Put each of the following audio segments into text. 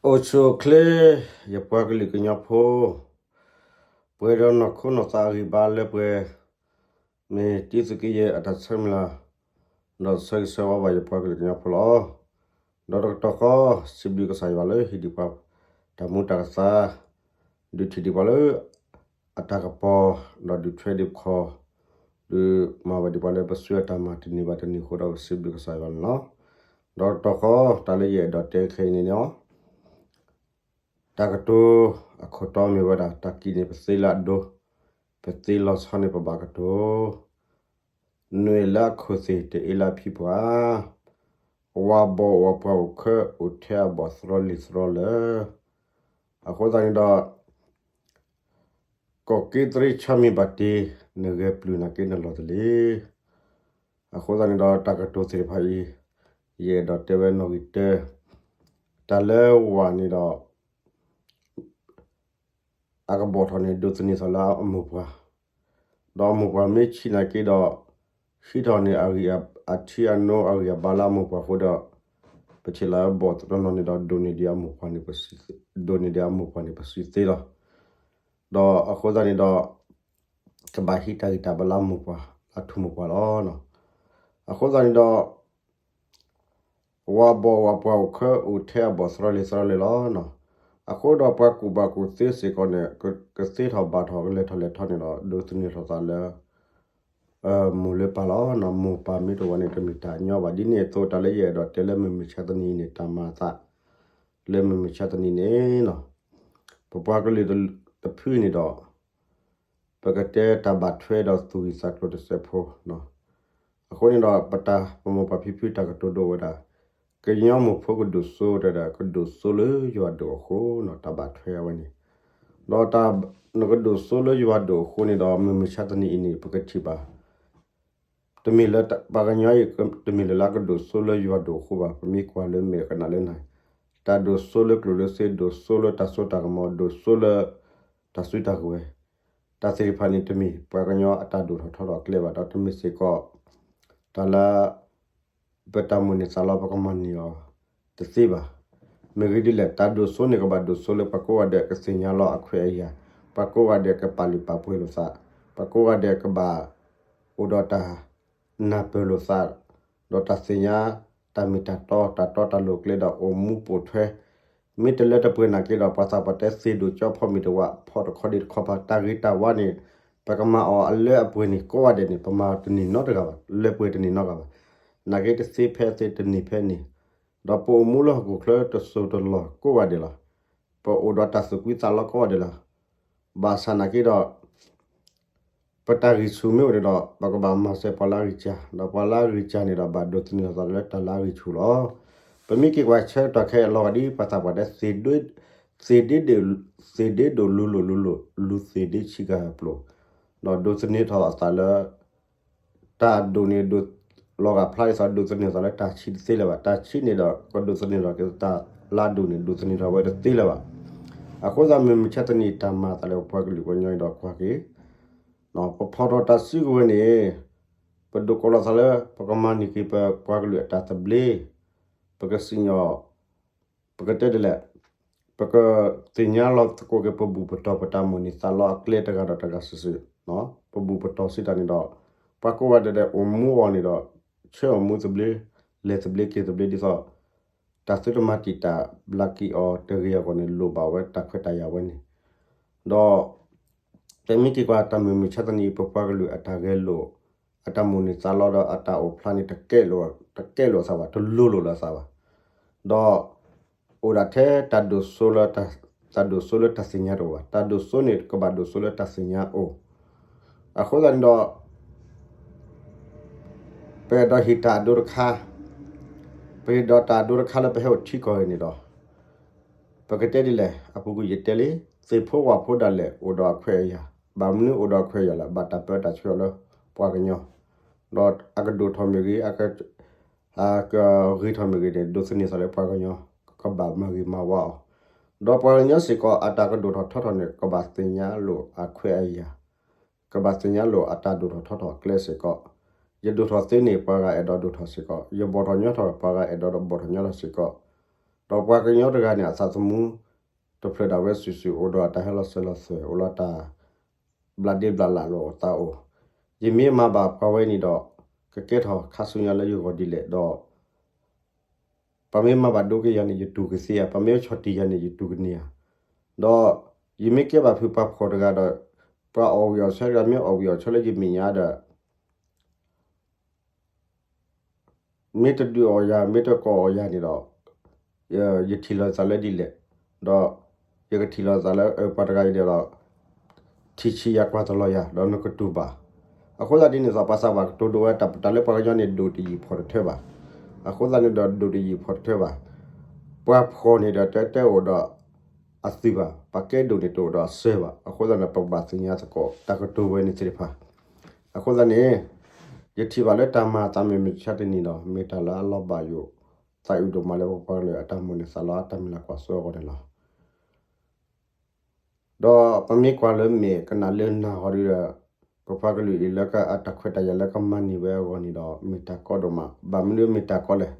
အိၣ်ဆူၣ်အိၣ်ချ့ ယပှၤကလုာ်ကညီဖိ, ပှဲၤဒီးနီၢ်ခိနီၢ်သးအဂံၢ်ဘါလၢပှဲၤ, မ့ၢ်တံသုးက့ယဲၢ်အတၢ်ဆၢမုၢ်လၢ်, ဒီးဆၢဂ့ၤဆၢဝါဘၣ်ယပှၤကလုာ်ကညီဖိလီၤ. ဒီးတကတီၢ်ဃီ စံးဘျုးကစၢ်ယွၤလၢဟ့ၣ်ဒံးပှၤ တၢ်မူတၢ်ကသါ, ဒုးထံၣ်ဒံးပှၤလၢ အတၢ်ကပီၤ, ဒီးဒုးထွဲဒံးပခီၣ်, ဒုးမၤဝဲဒံးပှၤလၢပစုအတၢ်မၤတနံၤဘၣ်တနံၤအဃိဒီး ပစံးဘျုးကစၢ်ယွၤန့ၣ်လီၤ. ဒီးတကတီၢ်ဃီ တၢ်လၢယအဲၣ်ဒိးတဲခဲအံၤန့ၣ်န့ၣ် တၢ်ကတိၤအခိၣ်တီမ့ၢ်ဝဲဒၣ် တၢ်ကံးန့ၣ်ပသ့လၢအဒိ, ပသ့လီၤဆီန့ၣ်ပဘၣ်ကတိၤ, နွဲၣ်လၢအခိၣ်သ့ၣ်တအ့လၢအဖံပှၢ်, ဝၤဘီၣ်ဝၤပှၢ်အိၣ်ခဲအိၣ်ထဲအဘီၣ်သရီလံာ်သရီလၢာ်. အဃိသတးန့ၣ်ဒီး ကီၢ်က့သရ့ဆီမံၤဘၣ်တ့, နဂဲၤပျုၢ်နာ်က့နလီၢ်တလ့ၢ်. အဃိသတးန့ၣ်ဒီး တၢ်ကတိၤသ့ၣ်တဖၣ်အံၤ ယအဲၣ်ဒိးတဲဝဲနီၣ်ဂံၢ်တၢ, တၢ်လၢဝၤန့ၣ်ဒီး အကဘီၣ်ထီၣ်န့ၣ် ဒိးသန့ၤထီၣ်လၢအမိၢ်ပှၢ်, ဒီးအမိၢ်ပှၢ်မ့ၢ်ဆံးနာ်က့ဒီး ဟံးထီၣ်န့ၣ်အဂံၢ် အထံအနိအဂံၢ်အဘါလၢအမိၢ်ပှၢ်အဃိဒီး ပထံၣ်လၢဘီၣ်တနီၤနီၤန့ၣ်ဒီး ဒိးန့ၢ်ဒံးအမိၢ်ပှၢ်န့ၣ် ဒိးန့ၢ်ဒံးအမိၢ်ပှၢ်န့ၣ် ပစုသ့လီၤ. ဒီးအဃိသတးန့ၣ်ဒီး ကဘၣ်ဟံးတၢ်ဂံၢ်တၢ်ဘါလၢအမိၢ်ပှၢ် လၢအထူးမိၢ်ပှၢ်လီၤ. အဃိသတးန့ၣ်ဒီး ဝၤဘီၣ်ဝၤပှၢ်အိၣ်ခဲအိၣ်ထဲအဘီၣ်သရီလံာ်သရီလံာ်လီၤ. အဃိဒီးပှၤကူၣ်ဘၣ်ကူၣ်သ့စ့ၢ်ကီးန့ၣ် ကသ့ထီၣ်ဘၣ်ထီၣ်ကလဲၤထီၣ်လဲၤထီန့ၣ်ဒီး ဒိးသန့ၤထီၣ်သးလၢ မိၢ်လၢပၢ်လီၤ. မိၢ်ပၢ်မ့ၢ်တအိၣ်ဝဲန့ၣ် တမ့ၢ်တၢ်ညီဘၣ်. ဒ်န့ၣ်အသိး တၢ်လၢယအဲၣ်ဒိးတဲလၢမုၢ်မဆါတနံၤအံၤန့ၣ် တၢ်မၤအသး လၢမုၢ်မဆါတနံၤန့ၣ် ပပှၤကလုာ်တဖုန့ၣ်ဒီး ပကတဲတၢ်ဘၣ်ထွဲဒီးသူၣ်ဂံၢ်သးကျိၤတစဲးဖိ, အဃိန့ၣ်ဒီး ပတၢ်ပမိၢ်ပှၢ်ဖံဖုတၢ်ကတိၤဒိဝဲဒၣ် ကညီမိၢ်ဖိကဒိၣ်စိတဲဒၣ် ကဒိၣ်စိလၢယွၤဒိၣ်အဃိန့ၣ် တၢ်ဘၣ်ထွဲအဝဲန့ၣ်, ဒီးတၢ်နကဒိၣ်စိလၢယွၤဒိၣ်အဃိန့ၣ်ဒီး မုၢ်မဆါတနံၤအံၤန့ၣ် ပကထံၣ်ဘၣ် တမ့ၢ်လၢ ပှၤကညီအံၤ တမ့ၢ်လၢလၢကဒိၣ်စိလၢယွၤဒိၣ်အဃိဘၣ်. ပမ့ၢ်ကွၢ်လၢမဲာ်ကနၣ်လၢနၤ, တၢ်ဒိၣ်စိလၢကျိၣ်လၢစ့, ဒိၣ်စိလၢတၢ်စိတၢ်ကမီၤ, ဒိၣ်စိလၢ တၢ်စုတၢ်ကဝဲၤ, တၢ်သ့ၣ်တဖၣ်န့ၣ် တမ့ၢ်ပှၤကညီအတၢ်ဒိၣ်ထီၣ်ထီထီၣ်အကျဲဘၣ်. ဒီးတမ့ၢ်စ့ၢ်ကီး တၢ်လၢ ပတၢ်မိၣ်န့ၢ်သးလီ ပကမၤန့ၢ်အီၤတသ့ဘၣ်. မ့ၢ်ဂ့ၢ်ဒ်လဲၣ်, တၢ်ဒိၣ်စိန့ၣ်ကဘၣ်ဒိၣ်စိလၢပှၤကိးဂၤဒဲးကသ့ၣ်ညါလီၤအခွဲးအယာ်, ပှၤကိးဂၤဒဲးကပာ်လုၢ်ပာ်ပှ့ၤလိာ်သး, ပှၤကိးဂၤဒဲးကဘၣ်အိၣ်ဒီးတၢ်နၢ်ပၢၢ်လိာ်သး, ဒီးတၢ်သ့ၣ်ညါတၢ်မ့ၢ်တၢ်တီ တၢ်တီတၢ်လိၤအကျဲဒီးအိၣ်မူပိာ်ထွဲ မ့ၢ်တလၢတပှဲၤနာ်က့ဒီး ပှၤသးပှၢ်တဲသ့ၣ်ဒိၣ်ကၠီဖီမ့ၢ်တဝး ဖီၣ်တခီဒ့တခီဖး တၢ်ဂ့ၤတၢ်ဝါန့ၣ် ပကမၤအီၤအလၢအပှဲၤန့ၣ် ကိးဂၤဒဲးန့ၣ် ပမၤတန့ၢ်နီတဂၤဘၣ်, လၢပှဲၤတန့ၢ်နီတဂၤဘၣ်. နာ်က့တသ့ဖဲအသ့ တန့ၢ်ဖဲန့ၣ်, ဒီးပအိၣ်မူလၢဟီၣ်ခိၣ်ချၢတစိၢ်တလီၢ်ကိးဂၤဒဲးလီၤ. ပအိၣ်ဒီးတၢ်သူၣ်ကွံသးလီကိးဂၤဒဲးလီၤ. ဘၣ်ဆၣ်နာ်က့ဒီး ပတၢ်ဂံၢ်ဆူၣ်မ့ၢ်အိၣ်န့ၣ်ဒီး ပကဘၣ်မၤစၢၤပှၤလၢအဂံၢ်စၢ်, ဒီးပှၤလၢအဂံၢ်စၢ်န့ၣ်ဒီး ဘၣ်ဒိးသန့ၤထီၣ်သးလၢတၢ်လၢအဂံၢ်ဆူၣ်လီၤ. ပမ့ၢ်က့ၤကွၢ်ဆၢကတီၢ်ခဲအံၤအလီၤဂာ်ဒ် ပှၤသးပှၢ်တဲ သ့ၣ်ဒ့ဒိၣ်လူၤလိာ်လူၤလိာ် လူၤသ့ၣ်ဒ့ဆံးကဟၢ်ပျိၢ်, ဒီးဒိးသန့ၤထီၣ်အသးလၢ တၢ်ဒိၣ်န့ၣ်ဒိၣ် လီၤဂာ်ဖျါဒ်သိး ဒိးသန့ၤထီၣ်သးလၢတၢ်ဆံးတသ့လၢၤဘၣ်, တၢ်ဆံးန့ၣ်ဒီး ကဒိးသန့ၤထီၣ်က့ၤတၢ်လၢအဒိၣ်န့ၣ် ဒိးသန့ၤထီၣ်ဝဲတသ့လၢၤဘၣ်. အဃိသတး မုၢ်မဆါတနံၤတၢ်မၤအသးလၢပပှၤကလုာ်ပှၤကညီအံၤဒီးကွၢ်က့ၤ ပဖီၣ်ထီၣ်တၢ်စုကဝဲၤန့ၣ် ပဒိးကိးလီၤသးလၢ ပကမၤန့ၢ်က့ၤပပှၤကလုာ်အတၢ်သဘျ့, ပကစံၣ်ညီၣ် ပကတဲဒ်လဲၣ်, ပကသ့ၣ်ညါလီၤသကိးက့ၤ ပဘူၣ်ပတီၢ်ပတၢ်မိၣ်န့ၢ်သးလီအကျဲတဂၤဒီးတဂၤစုာ်စုာ်, ပဘူၣ်ပတီၢ်စံးတၢ်န့ၣ်ဒီး ပှၤကိးဂၤဒဲးဒဲးအိၣ်မူအီၤန့ၣ်ဒီး ဆၢအိၣ်မူသဘျ့, လဲၤသဘျ့က့ၤသဘျ့ဒ်သိး တၢ်သုတမၤတံာ်တာ်ဘျးက့ၤအီၤတဂ့ၤအဂီၢ်န့ၣ် လိၣ်ဘၣ်ဝဲတၢ်ခွဲးတၢ်ယာ်ဝဲန့ၣ်, ဒီး ပမ့ၢ်က့ၤကွၢ်တၢ်မုၢ်မဆါတနံၤအံၤ ပပှၤကလုာ်အတၢ်ဂဲၤလိာ် အတၢ်မိၣ်န့ၢ်သးလီဒီးအတၢ်အိၣ်ဖျါန့ၣ် တကဲလိာ်, တကဲလိာ်အသးဘၣ်, တလိၤလိာ်လၢအသးဘၣ်. ဒီး အိၣ်ဒၣ်ထဲတၢ်ဒိၣ်စိလၢ တၢ်ဒိၣ်စိလၢတၢ်သ့ၣ်ညါတအိၣ်ဘၣ်. တၢ်ဒိၣ်စိန့ၣ် ကဘၣ်ဒိၣ်စိလၢတၢ်သ့ၣ်ညါအိၣ်. အဃိသတးန့ၣ်ဒီး ပအဲၣ်ဒိးဟ့ၣ်တၢ်အဒိတခါ, ပဟ့ၣ်ဒီးတၢ်အဒိတခါလၢပဟဲအိၣ်ထံကီၢ်အံၤန့ၣ်ဒီး ပကတဲဒ်လဲၣ်, အပူၤကွံာ်ယတဲလံ, သ့ၣ်ဖိဝၣ်ဖိဒၣ်လဲာ် အိၣ်ဒီးအခွဲးအယာ်, ဘၣ်မနုၤအိၣ်ဒီးအခွဲးအယာ်လဲၣ်, ဘၣ်တၢ်ပၢတၢ်ဆှၢအီၤလၢပှၤကညီ, ဒီးအကဒိၣ်ထီၣ်မ့ၢ်ဂ့ၤ, အကဂ့ၤထီၣ်မ့ၢ်ဂ့ၤန့ၣ် ဒိးသန့ၤသးလၢပှၤကညီ ကဘၣ်မၤဂ့ၤမၤဝါအီၤ, ဒီးပှၤကညီစ့ၢ်ကီး အတၢ်ကဒိၣ်ထီၣ်ထီထီၣ်န့ၣ် ကဘၣ်သ့ၣ်ညါလိာ်အခွဲးအယာ် ကဘၣ်သ့ၣ်ညါလိာ်အတၢ်ဒိၣ်ထီၣ်ထီထီၣ်အကျဲစ့ၢ်ကီး, ယဒိၣ်ထီၣ်သ့န့ၣ် ပှၤဂၤအဲၣ်ဒိးဒိၣ်ထီၣ်စ့ၢ်ကီး, ယဘီၣ်ထီၣ်ညီထီၣ် ပှၤဂၤအဲၣ်ဒိးဘီၣ်ထီၣ်ညီထီၣ်စ့ၢ်ကီး, ဒီးပှၤကညီတဂၤန့ၣ် အသးသမူတဖျၢၣ်ဒၣ်ဝဲစုာ်စုာ် အိၣ်ဒီးအတၢ်ဟဲလီၤစၢၤလီၤသွဲၣ် အိၣ်လီၤတၢ်ဘျးဒ့ဘျးလၢ်လီၤအသးအိၣ်, ယမ့ၢ်မၤဘၣ်ပှၤဝဲန့ၣ်ဒီး ကကဲထီၣ်ခါဆူညါလၢယဂီၢ်ဒ်လဲၣ်ဒီး ပှၤမ့ၢ်မၤဘၣ်ဒိကယၤန့ၣ် ယတူၢ်ကသ့ဧါ, ပှၤမ့ၢ်ဆီၣ်တံၢ်ယၤန့ၣ် ယတူၢ်ကန့ၢ်ဧါ. ဒီးယမ့ၢ်ကဲဘၣ်ဖုပှၤဖှီၣ်တဂၤဒီး ပှၤအီၣ်ဝံၤအီၣ်ဆၢတဂၤ မ့ၢ်အီၣ်ဝံၤအီၣ်ဆၢလၢယမဲာ်ညါဒီး မ့ၢ်တဒုးအီၣ်ယၤ မ့ၢ်တကိးအီၣ်ယၤန့ၣ်ဒီး ယထံၣ်လိာ်သးလၢဒ်လဲၣ်, ဒီးယကထံၣ်လိာ်သးလၢပှၤတဂၤအံၤန့ၣ်ဒီး ထံၣ်ဆံးယၤကွၢ်တလီၤယၤ ဒီးနကတူၢ်ဘၣ်. အဃိသတးဒ်န့ၣ်သိး ပှၤသးပှၢ်ကတိၤဒိဝဲတၢ်လၢပှၤကညီန့ၣ် ဒိၣ်တယံာ်ဖှီၣ်တထၢဘၣ်. အဃိသတးန့ၣ်ဒီး ဒိၣ်တယံာ်ဖှီၣ်တထၢဘၣ်. ပှၤဖှီၣ်န့ၣ်ဒီး တတဲအိၣ်ဒီးအသုးဘၣ်, ပှၤကဲဒိၣ်န့ၣ်တအိၣ်ဒီးအစၢၤဘၣ်. အဃိသတးန့ၣ် ပဘၣ်သ့ၣ်ညါသကိးတၢ်ကတိၤဝဲန့ၣ်သ့ၣ်တဖၣ်. အဃိသတးန့ၣ် ယထံၣ်ဘၣ်လၢတၢ်မၤအသးမုၢ်မဆါတနံၤဒီး မ့ၢ်တၢ်လၢအလီၤဘၣ်ယိၣ် သးအုးဒိၣ်မးလၢပပှၤကလုာ်အတၢ်မိၣ်န့ၢ်သးလီအတၢ်မုၢ်လၢ်ကွၢ်စိအဂီၢ်န့ၣ်လီၤ. ဒီးပမ့ၢ်ကွၢ်လၢမဲာ်ကနၣ်လၢနၢ်ဂီၤဒီး ပပှၤကလုာ်အံၤလၢအတၢ်ခွဲးတၢ်ယာ်လၢကမၤန့ၢ်ဝဲအဂီၢ်န့ၣ်ဒီး မ့ၢ်တၢ်ကီဒိၣ်မး. ဘၣ်မနုၤမ့ၢ်တၢ်ကီလဲၣ်.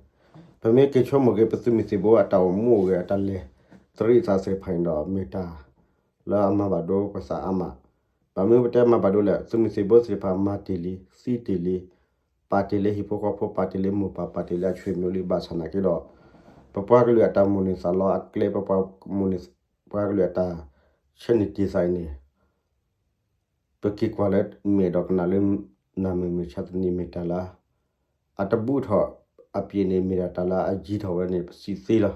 ပမ့ၢ်က့ၤဆိကမိၣ်က့ၤ ပသုးမုၢ်သံၣ်ဘိအတၢ်အိၣ်မူအိၣ်ဂဲၤ အတၢ်လဲၤတရံးသးသ့ၣ်တဖၣ်န့ၣ်ဒီး မ့ၢ်တၢ်လၢအမၤဘၣ်ဒိပသးအါမး. ဘၣ်မနုၤပတဲမၤဘၣ်ဒိလဲၣ်. သုးမုၢ်သံၣ်ဘိသ့ၣ်တဖၣ် မၤတ့ၢ်လံ, သံတ့ၢ်လံ, ပာ်တ့ၢ်လၢဟံၣ်ဖိဃီဖိ, ပာ်တ့ၢ်လၢမိၢ်ပၢ်, ပာ်တ့ၢ်လၢအဆွေမျိုးလံ. ဘၣ်ဆၣ်နာ်က့ဒီး ပပှၤကလုာ်အတၢ်မိၣ်န့ၢ်သးလီအကျဲ, ပပှၤကလုာ်အတၢ်ဆၢန့ၢ်တ့ၢ်သးအံၤန့ၣ် ပက့ၤကွၢ်လၢမဲာ်ဒီးကနၣ်လၢ နၢ်မုၢ်မဆါတနံၤ မ့ၢ်တၢ်လၢ အတဘူးထီၣ်အပျ့ၤန့ၣ် မ့ၢ်ဒၣ်တၢ်လၢအယံၤထီၣ်ဝဲန့ၣ် ပစံးသ့လီၤ.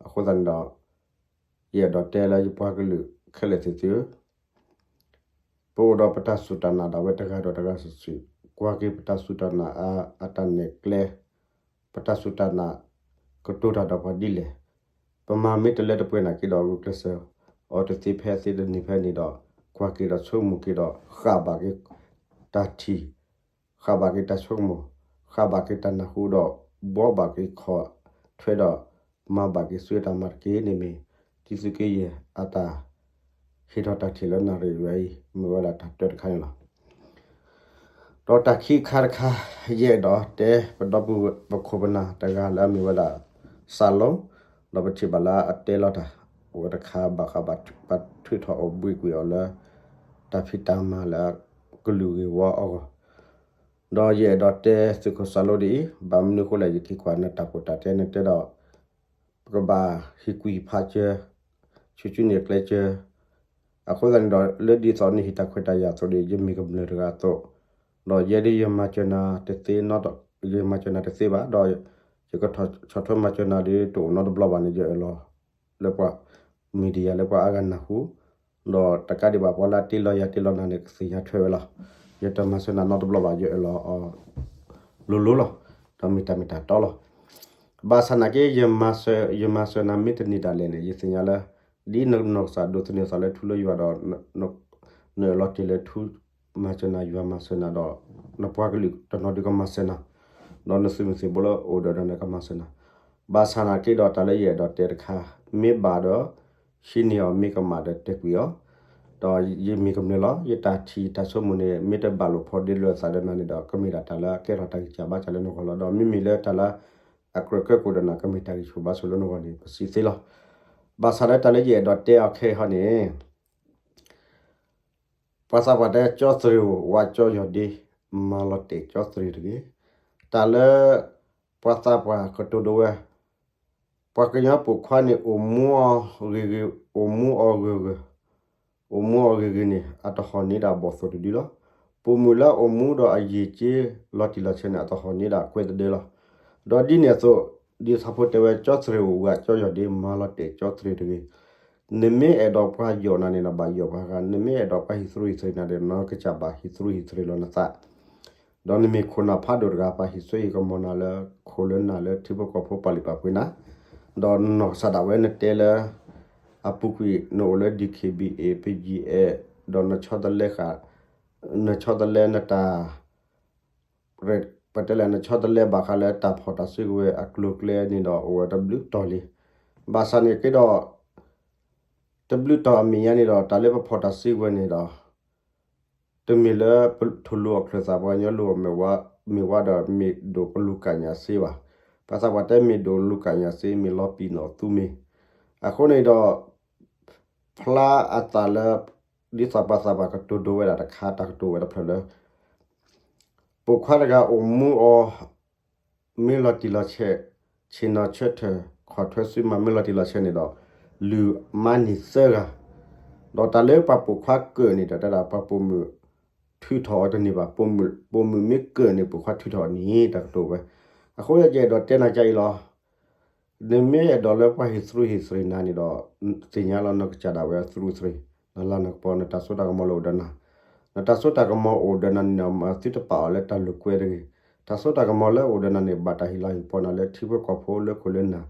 အဃိသတးန့ၣ်ဒီး ယအဲၣ်ဒိးတဲလၢယပှၤကလုာ်ခဲလၢာ်သ့ၣ်သုဧၢ, ပအိၣ်ဒီးပတၢ်စူၢ်တၢ်နာ်ဒၣ်ဝဲတဂၤဒီးတဂၤစုာ်စုာ်, ကွၢ်က့ၤပတၢ်စူၢ်တၢ်နာ်အတၢ်နဲၣ်ကျဲ, ပတၢ်စူၢ်တၢ်နာ်ကတိၤတၢ်ဒီးပှၤဒ်လဲၣ်. ပမၤမ့ၢ်တလၢတပှဲၤနာ်က့ဒီး ဂုာ်ကျဲးစၢးအီၤတသ့ဖဲသ့တန့ၢ်ဖဲန့ၣ်ဒီး ကွၢ်က့ၤဒီးဆိကမိၣ်က့ၤဒီး ဃၣ်ဘၣ်က့ၤတၢ်ထံၣ်, ဃၣ်ဘၣ်က့ၤတၢ်ဆိကမိၣ်, ဃၣ်ဘၣ်က့ၤတၢ်နၢ်ဟူဒီး ဘှီဘၣ်က့ၤခီၣ်ထွဲဒီး မၤဘၣ်က့ၤဆူတၢ်မၤတက့ၢ်န့ၣ်မ့ၢ် တံၤသုးက့ယဲၢ်အတၢ် ဟ့ၣ်ထီၣ်တၢ်ထံၣ်လၢနၣ်ရံၣ်ဝဲအံၤ မ့ၢ်ဝဲဒၣ်တၢ်တၢတခါန့ၣ်လီၤ. ဒီးတၢ်ခံခါတခါ ယအဲၣ်ဒိးတဲ ပဒီပုၢ်ဝဲၢ်ပခိၣ်ပနၢ်တဂၤလၢအမ့ၢ်ဝဲဒၣ် စၢ်လိ ဒီးပထံၣ်ဘၣ်လၢအတဲလီၤတၢ် အဝဲတခါဘၣ်ဃးဘၣ် ပထုးထီၣ်အီၤဘှံးကွံာ်အီၤလၢ တၢ်ဖံးတၢ်မၤလၢကလုာ်ဂ့ၢ်ဝီအဂီၢ်, ဒီးယအဲၣ်ဒိးတဲသုးခိၣ်စၢ်လိဒ်အံၤ, ဘၣ်မနုၤအဃိလဲၣ် ယက့ၤကွၢ်နတၢ်ပိၢ်တၢ်တဲနတဲဒီး ပကဘၣ်ဟ့ၣ်ကွံာ်ဖးစၢၤ, ဆူၣ်ဆူၣ်န့ၣ်ကျဲစၢၤ, အဃိသတးန့ၣ်ဒီး လၢဒ်သိးနဟ့ၣ်တၢ်ခွဲးတၢ်ယာ်အသိးဒီး ယမ့ၢ်ကမျၢၢ်တဂၤအသိး, ဒီးယဲဒၣ်ယမၤစၢၤနၤတသ့, ယမၤစၢၤနၤတသ့ဘၣ်, ဒီးယကထီၣ်ဆီၣ်ထွဲမၤစၢၤနၤဒီး တအိၣ်နီတဘျီဘၣ်န့ၣ် ယအၢၣ်လီၤ လၢပှၤ media လၢပှၤအါဂၤနၢ်ဟူ, ဒီးတကးဒံးဘၣ် ပှၤလၢအတ့လီၤယၤတ့လီၤနၤန့ၣ် ကသ့ၣ်ညါထွဲဝဲလီၤ. ယတမၤစၢၤနၤနီတဘျီဘၣ် ယအၢၣ်လီၤအီၤလိၤလိၤလီၤ. ဒီးမ့ၢ်တၢ်မ့ၢ်တၢ်တီလီၤ. ဘၣ်ဆၣ်နာ်က့ ယမၤစၢၤနၤမ့ၢ်တန့ၢ်ဒၣ်လဲာ်န့ၣ် ယသ့ၣ်ညါလၢ ဒ်နနီၢ်ကစၢ်ဒိးသန့ၤသးလၢထူလၢယွၤဒီး နအၢၣ်လီၤတ့ၢ်လၢထူ မၤစၢၤနၤ ယွၤမၤစၢၤနၤဒီး နပှၤကလုာ်တနီၤဒုးကမၤစၢၤနၤ, ဒီးနသုးမုၢ်သံၣ်ဘိလၢအိၣ်ဒီးနၤန့ၣ်ကမၤစၢၤနၤ. ဘၣ်ဆၣ်နာ်က့ဒီးတၢ်လၢယအဲၣ်ဒိးတဲတခါ, မ့ၢ်ဘၣ်ဒီး ဟံးန့ၢ်အီၤ, မ့ၢ်ကမၣ်ဒီးတဲာ်ကွံာ်အီၤ, ဒီးယမ့ၢ်ကမျၢၢ်လီၤ. ယတၢ်ထံၣ်တၢ်ဆိကမိၣ်န့ၣ် မ့ၢ်တဘၣ်လိာ်ဖိးဒ့လိာ်သးဒီးနၤန့ၣ်ဒီး ကမ့ၢ်ဒၣ်တၢ်လၢအကဲထီၣ်တၢ်ဂံၢ်စၢ်ဘါစၢ်လၢနဂီၢ်လီၤ. ဒီးမ့မ့ၢ်လၢတၢ်လၢအကြၢးကၢကိၣ်ဒီးနၤ ကမ့ၢ်တၢ်ဂံၢ်ဆူၣ်ဘါဆူၣ်လၢနဂီၢ်န့ၣ် ပစံးသ့လီၤ. ဘၣ်ဆၣ်လၢတၢ်လၢယအဲၣ်ဒိးတဲအီၤခဲအံၤဟီန့ၣ် ပှၤသးပှၢ်တဲ ကၠီသရ့ၣ်ဧိၤ ဝးကၠီယီၢ်ဒ့, မၤလီၤတဲာ်ကၠီသရ့ၣ်တဂ့ၤ. တၢ်လၢ ပှၤသးပှၢ်ကတိၤဒိဝဲ, ပှၤကညီပိာ်ခွါန့ၣ် အိၣ်မူအီၤဂ့ၤဂ့ၤ, အိၣ်မူအီၤဂ့ၤဂ့ၤ, အိၣ်မူအီၤဂ့ၤဂ့ၤန့ၣ် အတဟီၣ်န့ၢ်ဒၣ်ဘီၣ်သိၣ်တဒုလီၤ. ပိာ်မုၣ်လၢအအိၣ်မူဒီးအယံာ်က့လီၤတံၢ်လီၤဆဲးန့ၣ် အတဟီၣ်န့ၢ်ဒၣ်ကွဲးတဒၢလီၤ. ဒီးဒ်န့ၣ်အသိး ဒ်ဆၣ်ဖိတဲဝဲ ကၠီသရ့ၣ်ဧိၤ ဝးကၠီယီၢ်ဒ့, မၤလီၤတဲာ်ကၠီသရ့ၣ်တဂ့ၤ. နမ့ၢ်အဲၣ်ဒိးပှၤယီၢ်နၤန့ၣ်ဒီး ဘၣ်ယီၢ်ပှၤဂၤ, နမ့ၢ်အဲၣ်ဒိးပှၤဟံးသရူးဟံးသရ့ၤနၤဒီး နကစၢ်ဘၣ်ဟံးသရူးဟံးသရ့ၤလီၤနသး. ဒီးနမ့ၢ်ခိၣ်နၢ်ဖးဒိၣ်တဂၤ ပှၤဟံးစိဟံးကမီၤနၤလၢခိၣ်လၢနၢ်လၢထံဖိကီၢ်ဖိပာ်လုၢ်ပာ်ပှ့ၤနၤ, ဒီးနီၢ်ကစၢ်ဒၣ်ဝဲနတဲလၢ အပူၤကွံာ်နအိၣ်လၢ DKBA, BGF, ဒီးနဆီတလဲဃာ်, နဆီတလဲနတၢ် ပတဲလဲၣ် နဆီတလဲဘၣ်ဃးလၢတၢ်ဖီၣ်တၢ်စုကဝဲၤအကျိၤအကျဲန့ၣ်ဒီး အိၣ်ဝဲတဘျုးတီၤလံ. ဘၣ်ဆၣ်န့ၣ်က့ဒီး တဘျုးတီၤအမဲာ်ညါန့ၣ်ဒီး တၢ်လၢပဖီၣ်တၢ်စုကဝဲၤန့ၣ်ဒီး တမ့ၢ်လၢပထူၣ်လိာ်အီၤချၢၣ်သး ပှၤကညီလိာ်အီၤမ့ၢ်ဝါဒီး မ့ၢ်ဒိၣ်ပလူၤကၣ်ညၣ်စ့ဘၣ်. ပှၤသးပှၢ်တဲမ့ၢ်ဒိးလူၤကၣ်ညၣ်စ့ မ့ၢ်လီၤပံာ်နီၣ်သူမ့ၢ်. အဃိန့ၣ်ဒီး ဖျါအသးလၢ ဒ်သိးပှၤသးပှၢ်ကတိၤဒိဝဲဒၣ်တခါ တၢ်ကတိၤဝဲတဖျၢၣ်လၢ ပိာ်ခွါတဂၤအိၣ်မူအီၤ မ့ၢ်လီၤတံၢ်လီၤဆဲး, ဆ့ၣ်နီၤဆၢထၢၣ် ခီၣ်ထွဲစုမၤ မ့ၢ်လီၤတံၢ်လီၤဆဲးန့ၣ်ဒီး လုၢ်မါန့ၢ်သၢဂၤ, ဒီးတၢ်လၢပှၤပိာ်ခွါကၢၣ်န့ၣ်ဒီး တၢ်ဒၣ်ပှၤပိာ်မုၣ်ထုးထီၣ်အီၤတန့ၢ်ဘၣ်, ပိာ်မုၣ်မ့ၢ်ကၢၣ်န့ၣ် ပိာ်ခွါထုးထီၣ်န့ၣ် တၢ်ကတိၤဝဲ. အဃိယကအဲၣ်ဒိးတဲနၤကအံၤလီၤ. နမ့ၢ်အဲၣ်ဒိးလၢပှၤဟ့ၣ်သရူးဟ့ၣ်သရံးနၤန့ၣ်ဒီး သ့ၣ်ညါလီၤနကစၢ်ဒၣ်ဝဲသရူးသရံး, နလၤနကပီၤ နတၢ်စိတၢ်ကမီၤလၢအိၣ်ဒီးနၤ, နတၢ်စိတၢ်ကမီၤအိၣ်ဒီးနၤန့ၣ်ဒီး မၤသုတပာ်အီၤလၢတၢ်လိာ်ကွဲတဂ့ၤ. တၢ်စိတၢ်ကမီၤလၢအိၣ်ဒီးနၤန့ၣ် ဘၣ်တၢ်ဟ့ၣ်လၤဟ့ၣ်ကပီၤနၤလၢထံဖိကီၢ်ဖိလၢခိၣ်လၢနၢ်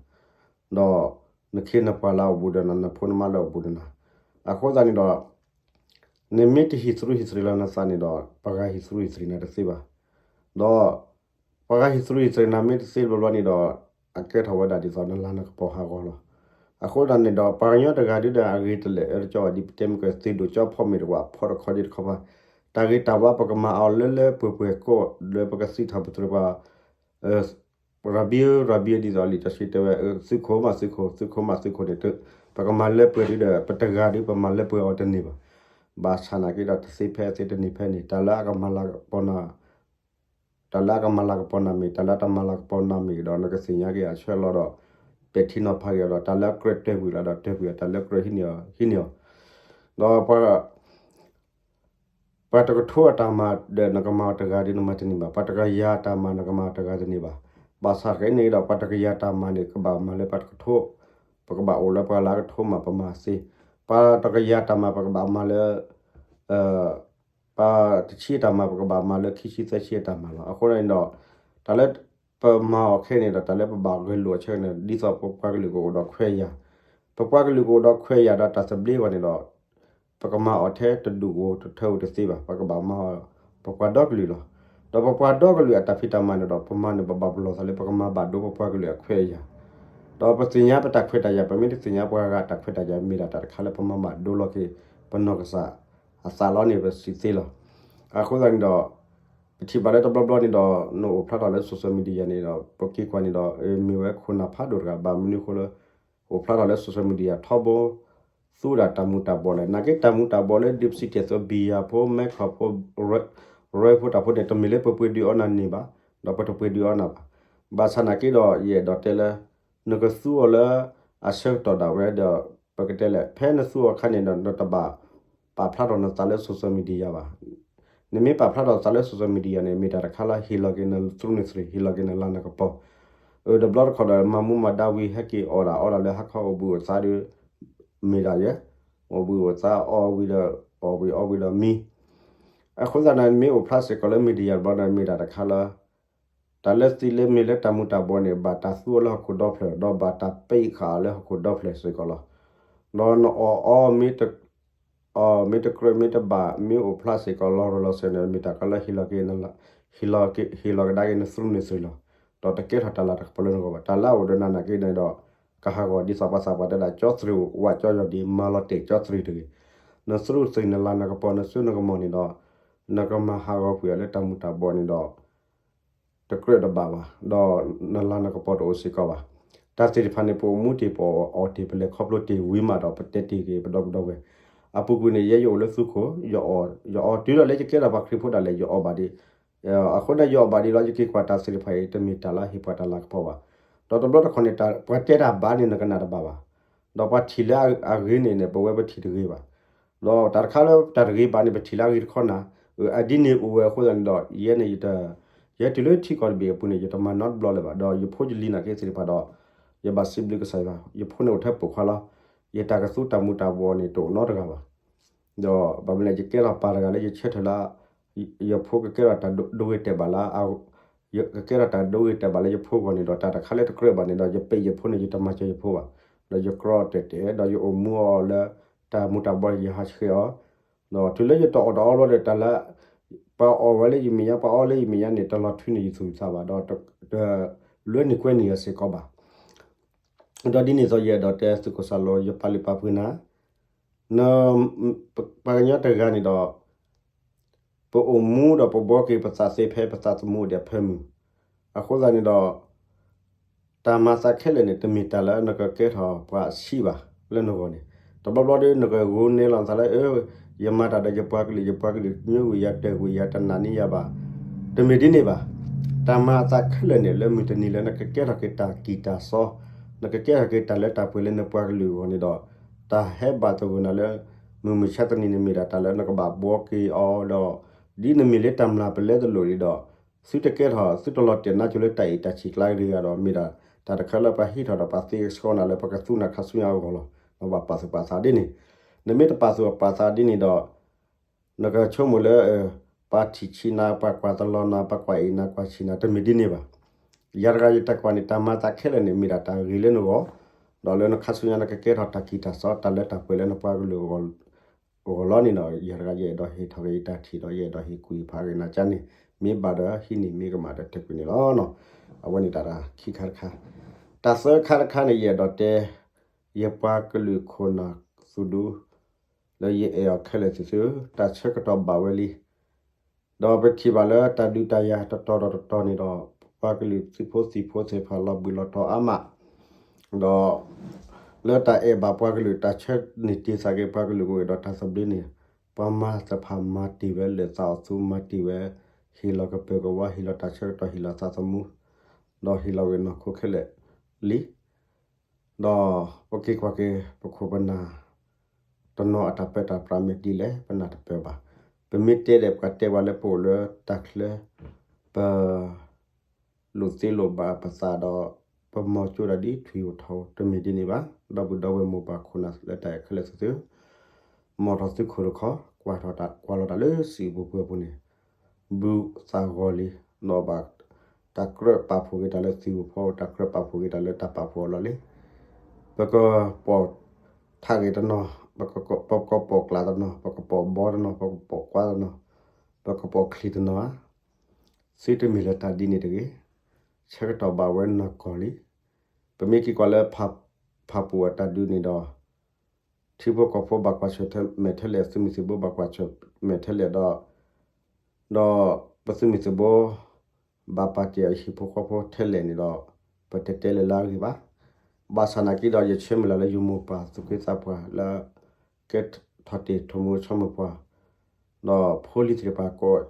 ဒီးနခ့နပှၤလၢအအိၣ်ဘူးဒီးနၤ နဖိနမါလၢအအိၣ်ဘူးဒီးနၤ. အဃိသတးန့ၣ်ဒီး နမ့ၢ်တဟ့ၣ်သရူးဟ့ၣ်သရံးလီၤနသးန့ၣ်ဒီး ပှၤဂၤဟ့ၣ်သရူးဟ့ၣ်သရံးနၤတသ့ဘၣ်. ဒီးပှၤဂၤဟ့ၣ်သရူးဟ့ၣ်သရံးနၤမ့ၢ်တသ့ဘျီဘျီန့ၣ်ဒီး အကဲထီၣ်ဝဲဒၣ်ဒ်သိးနလၤနကပီၤဟးဂီၤလီၤ. အဃိသတးန့ၣ်ဒီး ပှၤကညီတဂၤဒုဒီးအဂ့ၤတလဲၣ် အၢတကီဘၣ်ဒ်ပတဲမ့ၢ်ကသ့ဒိၣ်ကၠီဖီၣ်မ့ၢ်တကွၢ် ဖီၣ်တခီဒ်တခီပၤ တၢ်ဂ့ၤတၢ်ဝါပကမၤအီၤလၢလၢပှဲၤပှဲၤကိး လၢပကသံထီၣ်ပတြၢၤပှၤ ရၤဘံဧၢ ရၤဘံဧၢ ဒ်သိးလံာ်စီဆှံတဲဝဲ သုးခိၣ်မးသုးခိၣ် သုးခိၣ်မးသုးခိၣ်န့ၣ် ပကမၤလၢပှဲၤဒုဒီး ပတဂၤဒုပမၤလၢပှဲၤအီၤတန့ၢ်ဘၣ်. ဘၣ်ဆၣ်နာ်က့ဒီး တသ့ဖဲသ့တန့ၢ်ဖဲန့ၣ် တၢ်လၢအကမၤလၤကပီၤနၤ တၢ်လၢအကမၤလၤကပီၤနၤမ့ၢ် တၢ်လၢတမၤလၤကပီၤနၤမ့ၢ်ဒီး နကသ့ၣ်ညါက့ၤအဆၢလီၤဒီး ပဲာ်ထံနီၤဖးက့ၤအီၤဒီး တၢ်လၢအကြၢးတၢၢ်ကွံာ်လီၤဒီး တၢၢ်ကွံာ်အီၤ တၢ်လၢကြၢးဟံးန့ၢ်အီၤ ဟံးန့ၢ်အီၤ ဒီးပှၤ ပှၤတကထိအတၢ်မၤဒီး နကမၤအီၤတဂၤဒီးနမၤတန့ၢ်ဘၣ်. ပှၤတကယၤတၢ်မၤ နကမၤအီၤတဂၤတန့ၢ်ဘၣ်. ဘၣ်ဆၣ်က့န့ၣ်ဒီး ပှၤတကယၤတၢ်မၤန့ၣ် ကဘၣ်မၤလၢပှၤတကထိ, ပကဘၣ်အိၣ်လၢပှၤလၢအကထိမးပမၤသ့, ပှၤတကယၤတၢ်မၤ ပကဘၣ်မၤလၢ ပှၤတဆံအတၢ်မၤ ပကဘၣ်မၤလၢခံဆံသၢဆံအတၢ်မၤလီၤ. အဃိန့ၣ်ဒီး တၢ်လၢပမၤအီၤခဲအံၤန့ၣ်ဒီး တၢ်လၢပဘၣ်ဂဲၤလိာ်အဆၢန့ၣ် ဒ်သိးပပှၤကလုာ်ကအိၣ်ဒီးခွဲးယာ်, ပပှၤကလုာ်ကအိၣ်ဒီးခွဲးယာ်ဒီးတၢ်သဘျ့အဂီၢ်န့ၣ်ဒီး ပကမၤအီၤထဲတဒူၣ်ဧိၤတထၢဧိၤတသ့ဘၣ်. ပကဘၣ်မၤအီၤ ပပှၤဒီကလုာ်လီၤ. ဒီးပပှၤဒီကလုာ်အတၢ်ဖံးတၢ်မၤန့ၣ်ဒီး ပမၤန့ၣ် ပဘၣ်ပလီၢ်သးလၢပကမၤဘၣ်ဒိပပှၤကလုာ်အခွဲးအယာ်, ဒီးပသ့ၣ်ညါပတၢ်ခွဲးတၢ်ယာ်, ပမ့ၢ်တသ့ၣ်ညါပှၤဂၤအတၢ်ခွဲးတၢ်ယာ် မ့ၢ်ဒၣ်တၢ်တခါလၢပမၤဘၣ်ဒိလီၤက့ၤ ပနီၢ်ကစၢ်အသးလီၤန့ၣ် ပစံးသ့လီၤ. အဃိသတးန့ၣ်ဒီး ပထံၣ်ဘၣ်လၢတဘျီဘျီန့ၣ်ဒီး နအိၣ်ဖျါထီၣ်လၢ social media န့ၣ်ဒီး ပက့ၤကွၢ်န့ၣ်ဒီး မ့ၢ်ဝဲခိၣ်နၢ်ဖးဒိၣ်တဂၤ ဘၣ်မနုၤအဃိလၢ အိၣ်ဖျါထီၣ်လၢ social media ထီဘိ သူဝဲဒၣ်တၢ်မူၤတၢ်ဘှီးလဲၣ်. နာ်က့တၢ်မူၤတၢ်ဘှီးလၢ ဒုးပစံးတဲာ်သိး ဘံယၤဖိ မဲခီၣ်ဖိ ရဲၣ်ဖိတၢ်ဖိန့ၣ် တမ့ၢ်လၢပပှ့ၤဒုးအီနၤန့ၢ်ဘၣ်, ဒီးပတပှ့ၤဒုးအီနၤဘၣ်. ဘၣ်ဆၣ်နာ်က့ဒီး ယအဲၣ်ဒိးတဲလၢ နကသူအီၤလၢအဆၢကတီၢ်ဒၣ်ဝဲဒီး ပကတဲလဲၣ် ဖဲနသူအီၤအခါန့ၣ်ဒီး နတဘၣ်ပာ်ဖျါထီၣ်နသးလၢ social media ဘၣ်. နမ့ၢ်ပာ်ဖျါထီၣ်သးလၢ social media န့ၣ် မ့ၢ်တၢ်တခါလၢဟ့ၣ်လီၤက့ၤနသရူးနသရံး ဟ့ၣ်လီၤက့ၤနလၤနကပီၤ. အၢ တဘျီတခီၣ်ဒီး မၤမူမၤဒါဝံၤ ဟဲက့ၤအီၣ်ဒၣ်အီဒၣ်လၢဟါခီအိၣ်ဘှံးအိၣ်သါဒီး မ့ၢ်ဒၣ်ယဲ, အိၣ်ဘှံးအိၣ်သါအီဝံၤဒီး အီၣ်ဝံၤအီဝံၤဒီးမံ အဃိသတးန့ၣ် မ့ၢ်အိၣ်ဖျါစ့ၢ်ကီးလၢ media တဘျီန့ၣ် မ့ၢ်တၢ်တခါလၢ တၢ်လၢသံလၢမ့ၢ်လၢတၢ်မူၤတၢ်ဘှီးန့ၣ် ဘၣ်တၢ်သူအီၤလၢဟီၣ်ခိၣ်ဒီဖျၢၣ် ဒီးဘၣ်တၢ်ပံးဃာ်အီၤလၢဟီၣ်ခိၣ်ဒီဖျၢၣ်စ့ၢ်ကီးလီၤ. ဒီးနအီၣ်အီ မ့ၢ်တကြၢးမ့ၢ်တဘၣ် မ့ၢ်အိၣ်ဖျါစ့ၢ်ကီးလီၤရၤလီၤစဲၤန့ၣ် မ့ၢ်တၢ်ကီလၢဟ့ၣ်လီၤက့ၤ ဟ့ၣ်လီၤကဒါက့ၤနသရူးနသရံးလီၤ. ဒီးတကဲထီၣ်တၢ်လၤတၢ်ကပီၤလၢနဂီၢ်ဘၣ်. တၢ်လၢအအိၣ်ဒီးနၤနာ်က့န့ၣ်ဒီး ကဟးဂီၤဒ်သိးပှၤသးပှၢ်တဲဒၣ် ကၠီသရံးဝးကၠီယီၤဒံး မၤလီၤတဲာ်ကၠီသရံးတဂ့ၤ. နသရူးသရံးနလၤနကပီၤ နစိနကမီၤန့ၣ်ဒီး နကမၤဟးဂီၤကွံာ်အီၤလၢတၢ်မူၤတၢ်ဘှီးန့ၣ်ဒီး တကြၢးတဘၣ်ဘၣ်, ဒီးနလၤနကပီၤတအိၣ်စ့ၢ်ကီးဘၣ်. တၢ်သ့ၣ်တဖၣ်န့ၣ် ပအိၣ်မူတ့ၢ် ပအီၣ်တ့ၢ် ပလဲၤခီဖျိတ့ၢ်ဝံၤမးဒီး ပတဲတ့ၢ်က့ၤပဒီပုၢ်ဒီဝဲၢ်. အပူၤကွံာ်န့ၣ် ယဲယအိၣ်လၢသူခိၣ် ယအီၣ် ယအီတုၤဒၣ်လၢယကဲထီၣ်ပှၤခရံာ်ဖိဒၣ်လဲာ် ယအီၣ်ဘၣ်ဒံး. အဃိန့ၣ် ယအီၣ်ဘၣ်ဒံးလီၤ ယက့ၤကွၢ်တၢ်သ့ၣ်တဖၣ်အံၤ တမ့ၢ်တၢ်လၢဟ့ၣ်ပှၤတၢ်လၤကပီၤဘၣ်. ဒီးတဘျီတခီၣ်န့ၣ် ပှၤတဲတၢ်ဘၣ်န့ၣ် နကနၣ်တဘၣ်ဘၣ်. ဒီးပှၤထံၣ်လၢအဂ့ၤန့ၣ်န့ၣ် ပဝဲပထံၣ်တဂ့ၤဘၣ်. ဒီးတၢ်တခါလၢတၢ်တဂ့ၤဘၣ်န့ၣ် ပထံၣ်လၢအဂ့ၤတခီနၤ, အဒ်န့ၣ်အိၣ်ဝဲအဃိသတးန့ၣ်ဒီး ယဲန့ၣ် ယဟဲတုၤလၢထံကီၢ်တဘ့ၣ်အပူၤန့ၣ် ယတမၤနီတဘျီလၢၤဘၣ်. ဒီးယဖိယလံၤနာ်က့သ့ၣ်တဖၣ်ဒီး ယဘၣ်စံးဘျုးကစၢ်ယွၤ, ယဖိန့ၣ်အိၣ်ထဲပိာ်ခွါလီၤ. ယတၢ်ကသူတၢ်မူၤတၢ်ဘှီးန့ၣ် တအိၣ်နီတဂၤဘၣ်. ဒီးဘၣ်မနုၤလဲၣ် ယကဲထီၣ်ပၢ်တဂၤလၢယဆၢထၢၣ်လၢ ယဖိကကဲထီၣ်တၢ်ဒိဂ့ၤတဲာ်ဘၣ်လၢ ကကဲထီၣ်တၢ်ဒိဂ့ၤတဲာ်ဘၣ်လၢယဖိအဂီၢ်န့ၣ်ဒီး တၢ်တခါလၢတကြၢးဘၣ်န့ၣ်ဒီး ယပံးယဖိန့ၣ် ယတမၤစၢၤယဖိဘၣ်. ဒီးယကြီတဲာ်တဲာ် ဒီးယအိၣ်မူအီၤလၢ တၢ်မူၤတၢ်ဘှီး ယဟးဆှဲးအီၤ, ဒီးတုၤလၢယတအီၣ်တအီဘျီဒီး တၢ်လၢ ပှၤအီၣ်ဝဲလၢယမဲာ်ညါ ပှၤအီလၢယမဲာ်ညါန့ၣ် တလီၤထွံန့ၢ်ယသူၣ်ယသးဘၣ် ဒီးတလွဲန့ၢ်ကွဲန့ၢ်ယၤစ့ၢ်ကီးဘၣ်. ဒီးဒ်န့ၣ်အသိး ယအဲၣ်ဒိးတဲသုးခိၣ်စၢ်လိၤ ယပာ်လုၢ်ပာ်ပှ့ၤနၤ ပှၤကညီတဂၤန့ၣ်ဒီး ပအိၣ်မူဒီးပဘှီက့ၤပသးသ့ဖဲပသးသမူအိၣ်ဒီးအဖၢမုၢ်. အဃိသတးန့ၣ်ဒီး ပ တၢ်မၤသးခဲလၢာ်န့ၣ် တမ့ၢ်တၢ်လၢနကကဲထီၣ်ပှၤအဆံးဘၣ်လၢနဂီၢ်န့ၣ်, တဘျီဘျီဒီး နကဂိၤနဲလီၤနသးလၢ အၢ ယမၤတၢ်ဒီးယပှၤကလုာ် ယပှၤကလုာ်ညိကွံာ်ယၤ တၢၢ်ကွံာ်ယၤ တနာ်န့ၢ်ယၤဘၣ်, တမ့ၢ်ဒ်န့ၣ်ဘၣ်. တၢ်မၤသးခဲလၢာ်န့ၣ် လၢမုၢ်တနံၤလၢနကကဲထီၣ်က့ၤတၢ်ကံၢ်တၢ်စီ, နကကဲထီၣ်က့ၤတၢ်လၢတၢ်ပှဲၤလၢနပှၤကလုာ်အဂီၢ်န့ၣ်ဒီး တၢ်ဟဲဘၣ်သဂၢၢ်နၤလၢ မုၢ်မဆါတနံၤန့ၣ် မ့ၢ်ဒၣ်တၢ်လၢနကဘၣ်ဘှီက့ၤအီၤဒီး ဒ်နမ့ၢ်လၢတၢ်မျၢ်ပလဲတလိာ်န့ၣ်ဒီး သုတကဲထီၣ် သုတလီၤတဲာ်နါစိၤလၢတၢ်အ့ၣ်တၢ်ဆံၣ်ကျါတဂ့ၤဒီး မ့ၢ်ဒၣ်တၢ်တခါလၢပှၤဟ့ၣ်ထီၣ်ဒီးပှၤသ့ကဆှီနၤလၢပကသူနၤခါဆူညါအဂီၢ်လီၤ. နဘၣ်ပာ်သူၣ်ပာ်သးဒ်န့ၣ်, နမ့ၢ်တပာ်သူၣ်ပာ်သးဒ်န့ၣ်ဒီး နကဆိကမိၣ်လၢ ပှၤထံၣ်ဆံးနၤ ပှၤကွၢ်တလီၤနၤ ပှၤကွၢ်အ့ၣ်နၤကွၢ်ဆံးနၤ တမ့ၢ်ဒ်န့ၣ်ဘၣ်. ယၤတဂၤယတၢ်ကွၢ်န့ၣ် တၢ်မၤသးခဲလၢာ်န့ၣ် မ့ၢ်ဒၣ်တၢ်ဂ့ၤလၢနဂီၢ်, ဒီးလၢနခါဆူညါနကကဲထီၣ်တၢ်ကံၢ်တၢ်စီ တၢ်လၢတၢ်ပှဲၤလၢနပှၤကလုာ်အဂီၢ်လီၤန့ၣ်ဒီး ယၤတဂၤယအဲၣ်ဒိးဟ့ၣ်ထီၣ်က့ၤယတၢ်ထံၣ်ဒီး ယအဲၣ်ဒိးဟ့ၣ်ကူၣ်ဟ့ၣ်ဖးက့ၤနၤကန့ၣ်, မ့ၢ်ဘၣ်ဒီးဟံးန့ၢ် မ့ၢ်ကမၣ်ဒီးတၢၢ်ကွံာ်န့ၣ်လီၤ. အဝဲန့ၣ်တၢ်တၢ်ခံခါတခါ, တၢ်သၢခါတခါန့ၣ် ယအဲၣ်ဒိးတဲ ယပှၤကလုာ်ခိၣ်နၢ်သူၣ်ဒူ လၢယအဲၣ်အီၤခဲလၢာ်သ့ၣ်သုဧၢ, တၢ်ဆၢကတီၢ်ဘၣ်ဝဲလံ. ဒီးပထံၣ်ဘၣ်လၢတၢ်ဒုးတၢ်ယၤတတီၤဒီးတတီၤန့ၣ်ဒီး ပှၤကလုာ်သုးဖိသံၣ်ဖိသ့ၣ်တဖၣ်လီၤဘှံးလီၤတီၤအါမး, ဒီး လၢတၢ်အဲၣ်ဘၣ်ပှၤကလုာ်တၢ်ဆၢန့ၢ်တ့ၢ်သးက့ၤပှၤကလုာ်ကအိၣ်ဒီးတၢ်သဘျ့န့ၣ်, ပှၤမၤတဖၣ်မၤတ့ၢ်ဝဲလၢာ်သးအီၣ်သူ မၤတ့ၢ်ဝဲ ဟ့ၣ်လီၤကပၢၤကဝါ ဟ့ၣ်လီၤတၢ်ဆၢကတီၢ် ဟ့ၣ်လီၤသးသမူ ဒီးဟ့ၣ်လီၤဝဲနီၢ်ခိခဲလၢာ်လံ. ဒီးပက့ၤကွၢ်က့ၤ ပခိၣ်ပနၢ် တနီၤအတၢ်ပၢတၢ်ပြးမ့ၢ်ဒ်လဲၣ် ပနၢ်တပၢၢ်ဘၣ်. ပမ့ၢ်တဲဒၣ်ပှၤတဲဝဲလၢပအိၣ်လၢတၢ်ချၢ ပ လိာ်သ့လိာ်ဘၣ်ပသးဒီး ပမီၤကၠိဒၣ်ဒ်ထွံၣ်အိၣ်ထီၣ် တမ့ၢ်ဒ်န့ၣ်ဘၣ်. ဒီပုၢ်ဒီဝဲၢ်မိၢ်ပၢ်ခိၣ်နၢ်လၢတၢ်အဲၣ်ခဲလၢာ်သ့ၣ်သု မီၤထီၣ်သုခိၣ်တခီ ကွၢ်ထီၣ်တၢ် ကွၢ်လီၤတၢ်လၢစံာ်ပူၤပှဲၤပူၤန့ၣ် ဘူးသးဂီၤလံ. ဒီးဘၣ်တၢ်ကြၢးပာ်ဖှိၣ်က့ၤတၢ်လၢစံာ်ပူၤဖီ တၢ်ကြၢးပာ်ဖှိၣ်က့ၤတၢ်လၢတၢ်ပာ်ဖှိၣ်အလီၢ်လံ. ပကပိာ်ထးဂ့ၤတနီၤ, ပကပိာ်ကျးတနီၤ, ပကပိာ်ဘီတနီၤ, ပကပိာ်ကွါတနီၤ, ပကပိာ်ချံတနီၤဧါ. သုတမ့ၢ်လၢတၢ်ဒ်န့ၣ်တဂ့ၤ. ဆၢကတီၢ်ဘၣ်ဝဲနီၢ်ကီၢ်လံ. ပမ့ၢ်က့ၤကွၢ်လၢ ဖၣ်ပူၣ်အတၢ်ဒုးန့ၣ်ဒီး ထံဖိကီၢ်ဖိဘၣ်ကွၢ်ဆၢၣ်မဲာ်ထဲလဲၣ်, သုးမုၢ်သံၣ်ဘိဘၣ်ကွၢ်ဆၢၣ်မဲာ်ထဲလဲၣ်ဒီး ဒီးပသုးမုၢ်သံၣ်ဘိ ဘၣ်ပာ်တ့ၢ်အဟံၣ်ဖိဃီဖိထဲလဲၣ်န့ၣ်ဒီး ပတဲတဲလၢၤလၢအဂ့ၢ်ဘၣ်. ဘၣ်ဆၣ်နာ်က့ဒီး ယဆၢမုၢ်လၢ်လၢယမိၢ်ပၢ်သူၣ်က့သးပှၢ်လၢ ကဲထီၣ်တ့ၢ်ထိၣ်မူဆိမိၣ်ပှၢ် ဒီးဖိလံၤသ့ၣ်တဖၣ်ကိး,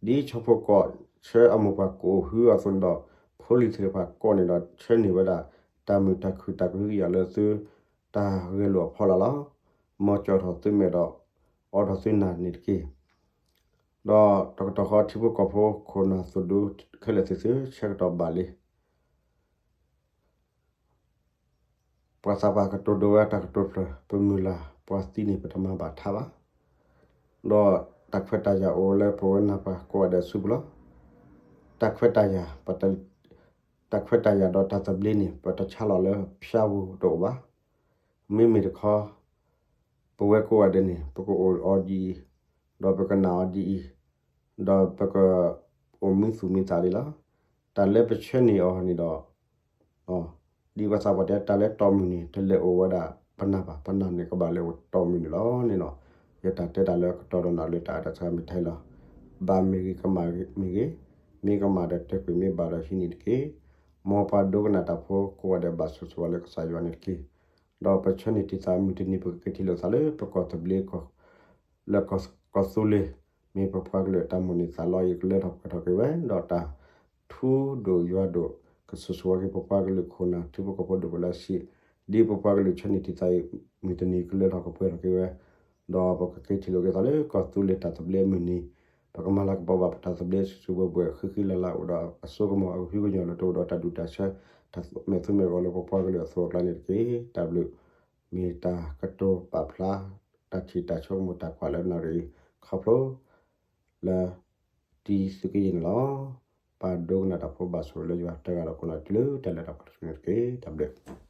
ဒ်ဆီဖိကိးဆၢအမိၢ်ပှၢ်ကအိၣ်ဟုအသိးန့ၣ်ဒီး ဖိလံၤသ့ၣ်တဖၣ်ကိးန့ၣ်ဒီး ဆၢန့ၢ်ဝဲဒၣ် တၢ်မုာ်တၢ်ခုၣ်တၢ်ကဟုကယာ်လၢသု တၢ်ဂဲၤလိာ်အဖီလာ်လီၤ. မ်ကၠီၣ်ထီၣ်သုမဲာ်ဒီး အိးထီၣ်သုနၢ်န့ၣ်တက့ၢ်. ဒီးတကတီၢ်ဃီထံဖိကီၢ်ဖိခိၣ်နၢ်သူၣ်ဒူခဲလၢာ်သ့ၣ်သု ဆၢကတီၢ်ဘၣ်လံ. ပှၤသးပှၢ်ကတိၤဒိဝဲတၢ်ကတိၤဖျၢၣ် ပမုၢ်လၢ်ပှၤသံန့ၣ် ပတမၤဘၣ်ထါဘၣ်. ဒီးတၢ်ခွဲးတၢ်ယာ်အိၣ်လၢပဝဲနၢ်ပှၤကိးဂၤဒဲးအစုပူၤလီၤ. တၢ်ခွဲးတၢ်ယာ်, တၢ်ခွဲးတၢ်ယာ်ဒီးတၢ်သဘျ့န့ၣ် ပတဆါလီၤလၢဖၠါပူၤတအိၣ်ဘၣ်. မ့မ့ၢ်တခီ ပဝဲကိးဂၤဒဲးန့ၣ် ပကအိၣ်အီၤဒ်အံၤ, ဒီးပကနာ်အီၤဒ်အံၤ, ဒီးပကအိၣ်မံသူၣ်မံသးလံလီၤ. တၢ်လၢပဆၢန့ၢ်အီၤန့ၣ်ဒီး ဒ်ပှၤသးပှၢ်တဲ တၢ်လၢတီၢ်မုၢ်န့ၣ် တလဲၤအိၣ်ဝဲဒၣ်ပနၢ်ဘၣ်, ပနၢ်န့ၣ်ကဘၣ်လဲၤအိၣ်တီၢ်မုၢ်န့ၣ်လီၤန့ၣ်လီၤ. ယတၢ်တဲတၢ်လၢကတီၢ်ဒီးနၤလၢတၢ်အတၢ်ဆၢမ့ၢ်ထဲလီၤ. ဘၣ်မ့ၢ်ဂ့ၤကမၣ်မ့ၢ်ဂ့ၤ, မ့ၢ်ကမၣ်ဒီးတၢၢ်ကွံာ် မ့ၢ်ဘၣ်ဒီးဟံးန့ၢ်တက့ၢ်. မ်ပှၤဒိကနၣ်တၢ်ဖိကိးဂၤဒဲးဘၣ်ဆိၣ်ဂ့ၤဆိၣ်ဝါလၢကစၢ်ယွၤန့ၣ်တက့ၢ်. ဒီးပဆၢန့ၢ်တံၢ်သးမုၢ်တနံၤ ပကက့ၤထံၣ်လိာ်သးလၢပကီၢ်သဘျ့ လၢကီၢ်သူလ့ၤ, မ့ၢ်ပပှၤကလုာ်အတၢ်မိၣ်န့ၢ်သးလီအံၤ ကလၢထီၣ်ပှဲၤထီၣ်က့ၤဝဲ, ဒီးတၢ်ထူဒိၣ်ယွၤဒိၣ် ကဆိၣ်ဂ့ၤဆိၣ်ဝါက့ၤပပှၤကလုာ်ခိၣ်နၢ် ထံဖိကီၢ်ဖိဒိၣ်ပှဲၤလၢအဆံး, ဒ်ပပှၤကလုာ်ဆၢန့ၢ်တံၢ်သးအံၤ မုၢ်တနံၤကလၢထီၣ်ကပှဲၤထီၣ်က့ၤဝဲ, ဒီးပကက့ၤထံၣ်လိာ်က့ၤသးလၢကီၢ်သူလ့ၤတၢ်သဘျ့အမုၢ်နံၤ, ပကမၤလၤကပီၤဘၣ်ပတၢ်သဘျ့စုာ်စုာ်ဘှဲၣ်ဘှဲၣ် ဃံဃံလၤလၤ အိၣ်ဒီးအစိကမီၤအကဟုကညီၤလၢတအိၣ်ဒီးတၢ်ဒူၣ်တၢ်ဆၢ တၢ်မဲာ်သူမဲာ်ဂီၤလၢပပှၤကလုာ်အသိးအကျါန့ၣ်တက့ၢ်. တၢ်ဘျုး မ့ၢ်တၢ်ကတိၤပာ်ဖျါ တၢ်ထံၣ်တၢ်ဆိကမိၣ်တၢ်ကွၢ်လၢနၣ်ရံၣ်အံၤ ခီဖျိလၢ တံသုးက့ယဲၢ်န့ၣ်လီၤ. ပၢ်ဒိကနၣ်တၢ်ဖိဘၣ်ဆိၣ်ဂ့ၤလၢယွၤတဂၤဒီးကိးနီၢ်တုၤလၢတၢ်လၢတၢ်ပှဲၤတစုန့ၣ်တက့ၢ်. တၢ်ဘျုး